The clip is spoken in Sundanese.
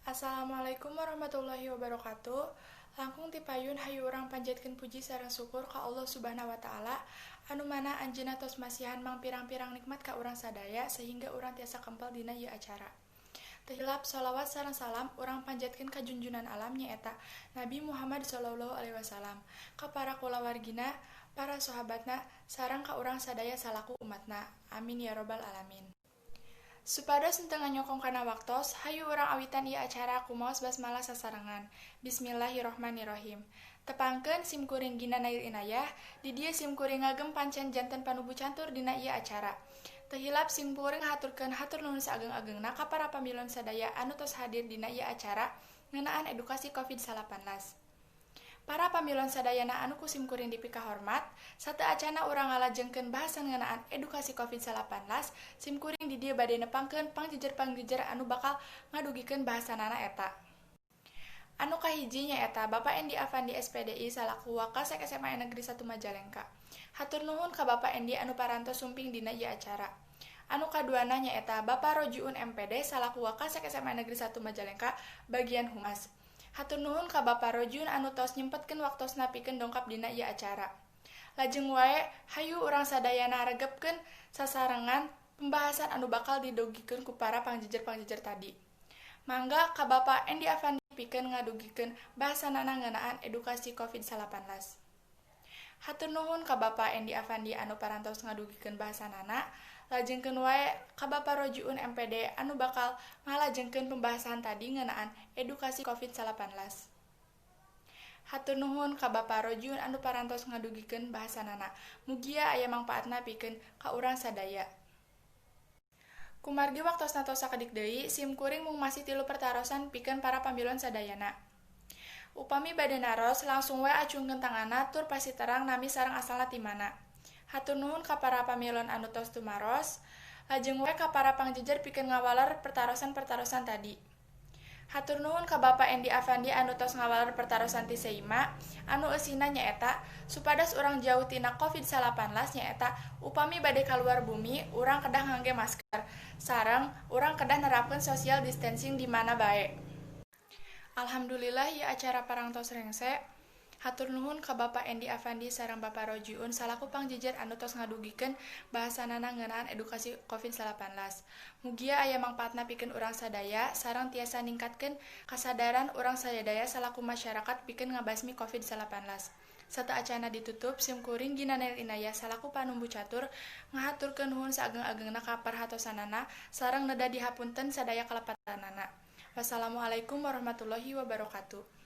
Assalamualaikum warahmatullahi wabarakatuh. Langkung ti payun hayu urang panjatkeun puji sareng syukur ka Allah Subhanahu wa taala anu mana anjeunna tos masihan mangpirang-pirang nikmat ka urang sadaya sehingga urang tiasa kempel dina ieu acara. Teu hilap sholawat sareng salam urang panjatkeun ka junjunan alam, nyaeta Nabi Muhammad sallallahu alaihi wasallam, ka para kulawargina, para sahabatna, sareng ka urang sadaya salaku umatna. Amin ya robbal alamin. Supados henteu nganyokong kana waktos, hayu urang awitan ieu acara ku maos basmalah sasarengan. Bismillahirrahmanirrahim. Tepangkeun, sim kuring Gina Nail Inayah, di dieu sim kuring ngagem pancen janten panumbu catur dina ieu acara. Teu hilap sim kuring haturkeun hatur nuhun saageng-agengna ka para pamilon sadaya anu tos hadir dina ieu acara ngeunaan edukasi COVID-19. Para pamilon sadayana anu ku sim kuring dipikahormat, sateuacanna urang ngalajengkeun bahasan ngeunaan edukasi COVID-19, sim kuring di dieu bade nepangkeun pangjejer-pangjejer anu bakal ngadugikeun bahasanana eta. Anu kahiji nyaeta Bapak Endi Afandi SPDI salaku Wakasek SMA Negeri 1 Majalengka. Hatur nuhun ka Bapak Endi anu parantos sumping dina ieu acara. Anu kaduana nyaeta Bapak Rojiun MPD salaku Wakasek SMA Negeri 1 Majalengka bagian Humas. Hatur nuhun ka Bapak Rojiun anu tos nyempetkeun waktosna pikeun dongkap dina ieu acara. Lajeng wae hayu urang sadayana regepkeun sasarengan pembahasan anu bakal didugikeun ku para pangjejer-pangjejer tadi. Mangga ka Bapak Endi Afandi pikeun ngadugikeun bahasanana ngeunaan edukasi COVID-19. Hatur nuhun ka Bapak Endi Afandi anu parantos ngadugikeun bahasanana. Lajengkeun wae ka Bapak Rojiun MPD anu bakal ngalajengkeun pembahasan tadi ngeunaan edukasi COVID-19. Hatur nuhun ka Bapak Rojiun anu parantos ngadugikeun bahasanana. Mugia aya mangpaatna pikeun ka urang sadaya. Kumargi waktosna tos sakedik deui, sim kuring mung masih tilu pertarosan pikeun para pamilon sadayana. Upami bade naros, langsung wae acungkeun tanganna tur pasiterang nami sareng asalna ti mana. Hatur nuhun ka para pamilon anu tos tumaros, lajeng wae ka para pangjejer pikeun ngawaler pertarosan-pertarosan tadi. Hatur nuhun ka Bapak Endi Afandi anu tos ngawaler pertarosan ti Seima, anu eusina nyaeta supados urang jauh tina COVID-19, nyaeta upami bade kaluar bumi urang kedah ngangge masker, sareng urang kedah nerapkeun social distancing di mana bae. Alhamdulillah, ieu acara parantos rengse. Hatur nuhun ka Bapak Endi Afandi sareng Bapak Rojiun salaku pangjejer anu tos ngadugikeun bahasanana ngeunaan edukasi COVID-19. Mugia aya mangpaatna pikeun urang sadaya sareng tiasa ningkatkeun kasadaran urang sadaya salaku masyarakat pikeun ngabasmi COVID-19. Sateuacanna ditutup, sim kuring Gina Nail Inayah salaku panumbu catur ngahaturkeun nuhun saageng-agengna ka perhatosanana sareng neda dihapunten sadaya kalepatanana. Wassalamualaikum warahmatullahi wabarakatuh.